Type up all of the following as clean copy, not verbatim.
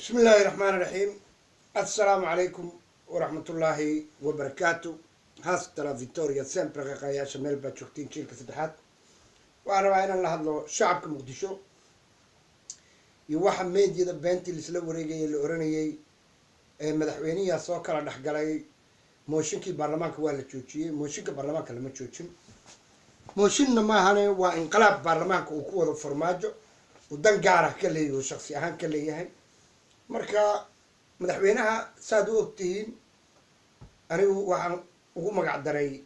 Bismi illaahi raxmaan raxiim. Assalaamu calaykum waraxmatullaahi wabarakaatu. Hasta la victoria sempre. Qaqayaasha meel baad joogtiin, jiilka saddexaad. Waxaan rabaa inaan la hadlo shacabka Muqdisho iyo waxa meediyada beentii laisla wareegayay, la oranayay madaxweyniyaa soo kala dhexgalay, mooshinkii baarlamaanka waa la joojiyey. Mooshinka baarlamaanka lama joojin, mooshinna maahane, waa inqilaab baarlamaanka uu ku wado Farmaajo, uu dan gaarah ka leeyahy, uu shaksi ahaan ka leeyahay. Marka madaxweynaha, saad u ogtihiin, anigu waxaan ugu magac daray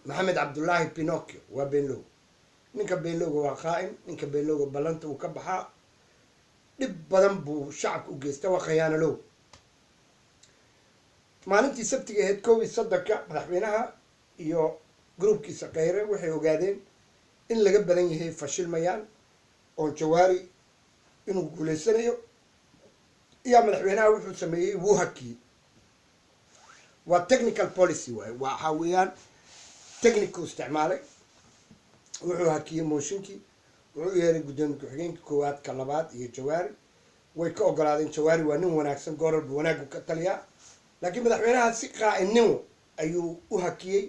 Maxamed Cabdullaahi Pinocchio. Waa beenlow ninka beenlowga, waa qaa'im ninka beenlowga, ballanta uu ka baxaa, dhib badan buu shacabka u geysta, waa khayaanalow. Maalintii Sabtiga ahayd, 31-ka, madaxweynaha iyo groupkiisa Kheyre waxay ogaadeen in laga badan yahay, fashilmayaan oon Jawaari inuu guuleysanayo. Iyaa madaxweynaha wuxuu sameeyey? Wuu hakiyey. Waa technical policy waay, waxaa weeyaan technical isticmaalay. Wuxuu hakiyey mooshinkii, wuxuu u yeeray guddoomiye ku-xigeenka koowaad, ka labaad iyo Jawaari. Way ka ogolaadeen. Jawaari waa nin wanaagsan, gooralba wanaagu ka taliyaa, laakiin madaxweynaha si qaa'inimo ayuu u hakiyey.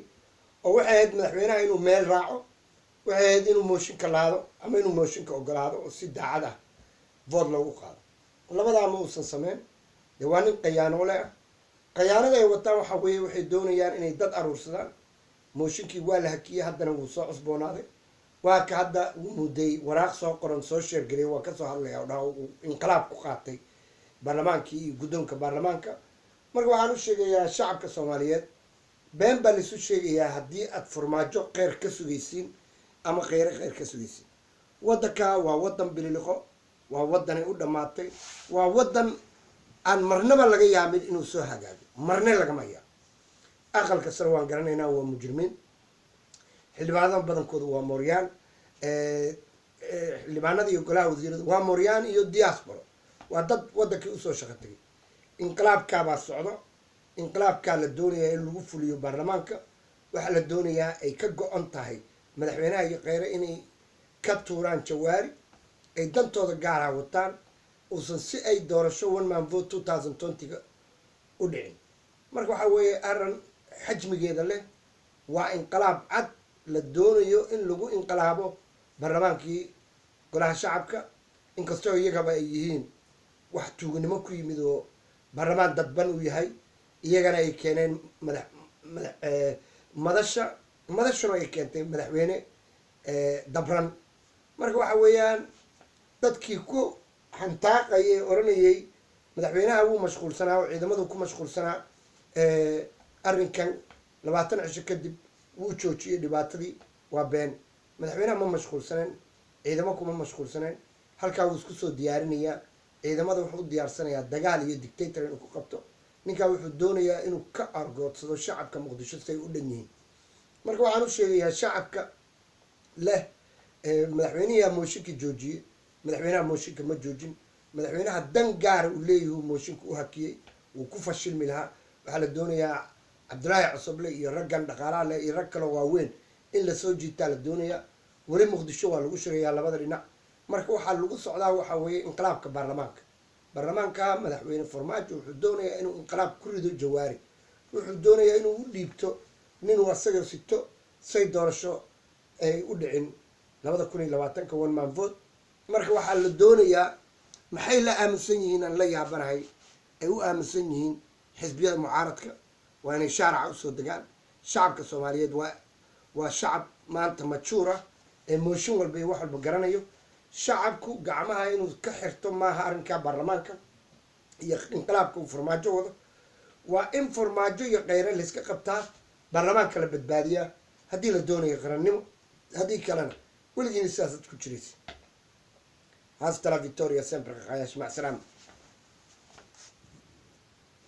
Oo waxay ahayd madaxweynaha inuu meel raaco, waxay ahayd inuu mooshinka laado ama inuu mooshinka ogolaado oo si daacad ah vote loogu qaado. Labadaa ma uusan sameyn. Dee waa nin qayaanoole ah. Qayaanada ay wataan waxa weeye, waxay doonayaan inay dad aruursadaan. Mooshinkii waa la hakiyey, haddana wuu soo cusboonaaday. Waa ka hadda uu mudday waraaq soo qoran, soo sheergeliyay, waa kasoo hadlaya oo dhaha uu inqilaab ku qaatay baarlamaankii iyo guddoonka baarlamaanka. Marka waxaan u sheegayaa shacabka Soomaaliyeed, been baa laisu sheegayaa haddii aad Farmaajo kheyr ka sugaysiin ama Kheyre kheyr ka sugaysiin. Waddanka waa waddan bililiqo, waa waddanay u dhammaatay, waa waddan aan marnaba laga yaabin inuu soo hagaago, marne lagama yaabo. Aqalka sare waan garanaynaa, waa mujrimiin. Xildhibaanada badankoodu waa mooryaan. Xildhibaanada iyo golaha wasiirada waa mooryaan iyo diaspora, waa dad waddankii usoo shaqo tegay. Inqilaabkaabaa socdo, inqilaabkaa la doonayaa in lagu fuliyo baarlamaanka. Waxaa la doonayaa, ay ka go-on tahay madaxweynaha iyo Kheyre inay ka tuuraan Jawaari, ay dantooda gaaraha wataan, uusan si ay doorasho one man vote 2020-ga u dhicin. Marka waxaa weeye arran xajmigeeda leh, waa inqilaab cad la doonayo in lagu inqilaabo baarlamaankii golaha shacabka, inkastoo iyagaba ay yihiin wax tuuganimo ku yimid oo baarlamaan dadban uu yahay, iyagana ay keeneen madax mada madasha, madashuna ay keentay madaxweyne dabran. Marka waxa weeyaan, dadkii ku xantaaqayay ee oranayay madaxweynaha wuu mashquulsanaa oo ciidamadu ku mashquulsanaa arrinkan, 20 cisho kadib wuu joojiyey dhibaatadii, waa been. Madaxweynaha ma mashquulsaneen, ciidamo kuma mashquulsaneen. Halkaa wuu isku soo diyaarinayaa ciidamada, wuxuu u diyaarsanayaa dagaal iyo dictator inuu ku qabto. Ninkaa wuxuu doonayaa inuu ka argoodsado shacabka Muqdisho say u dhan yihiin. Marka waxaan u sheegayaa shacabka leh madaxweynaha mooshinka joojiyey, madaxweynaha mooshinka ma joojin. Madaxweynaha dan gaara uu leeyahu mooshinka u hakiyey, wuu ku fashilmi lahaa. Waxaa la doonayaa Cabdulaahi Cosoble iyo raggan dhaqaalaha leh iyo rag kaloo waaweyn in lasoo jiitaa la doonayaa. Weli Muqdisho waa lagu shirayaa labada dhinac. Marka waxaa lagu socdaa waxaa weeye inqilaabka baarlamaanka. Baarlamaanka madaxweyne Farmaajo wuxuu doonayaa inuu inqilaab ku rido Jawaari, wuxuu doonayaa inuu u dhiibto ninuu asaga sito, say doorasho ay u dhicin 2020-ka one man vote. Marka waxaa la doonayaa, maxay la aaminsan yihiin, aan la yaabanahay, ay u aaminsan yihiin xisbiyada mucaaradka, waa inay shaaraca usoo degaan. Shacabka Soomaaliyeed waa shacab maanta majuur ah ee mooshin walba iyo wax walba garanayo. Shacabku gacmaha inuu ka xirto maaha arrinka baarlamaanka iyo inqilaabka uu Farmaajo wado. Waa in Farmaajo iyo Kheyre layska qabtaa, baarlamaanka la badbaadiyaa, haddii la doonayo qarannimo. Haddii kalena weligiina sidaasaad ku jiraysa. Hasta la victoria sempre, qaqaayash. Mac salaama.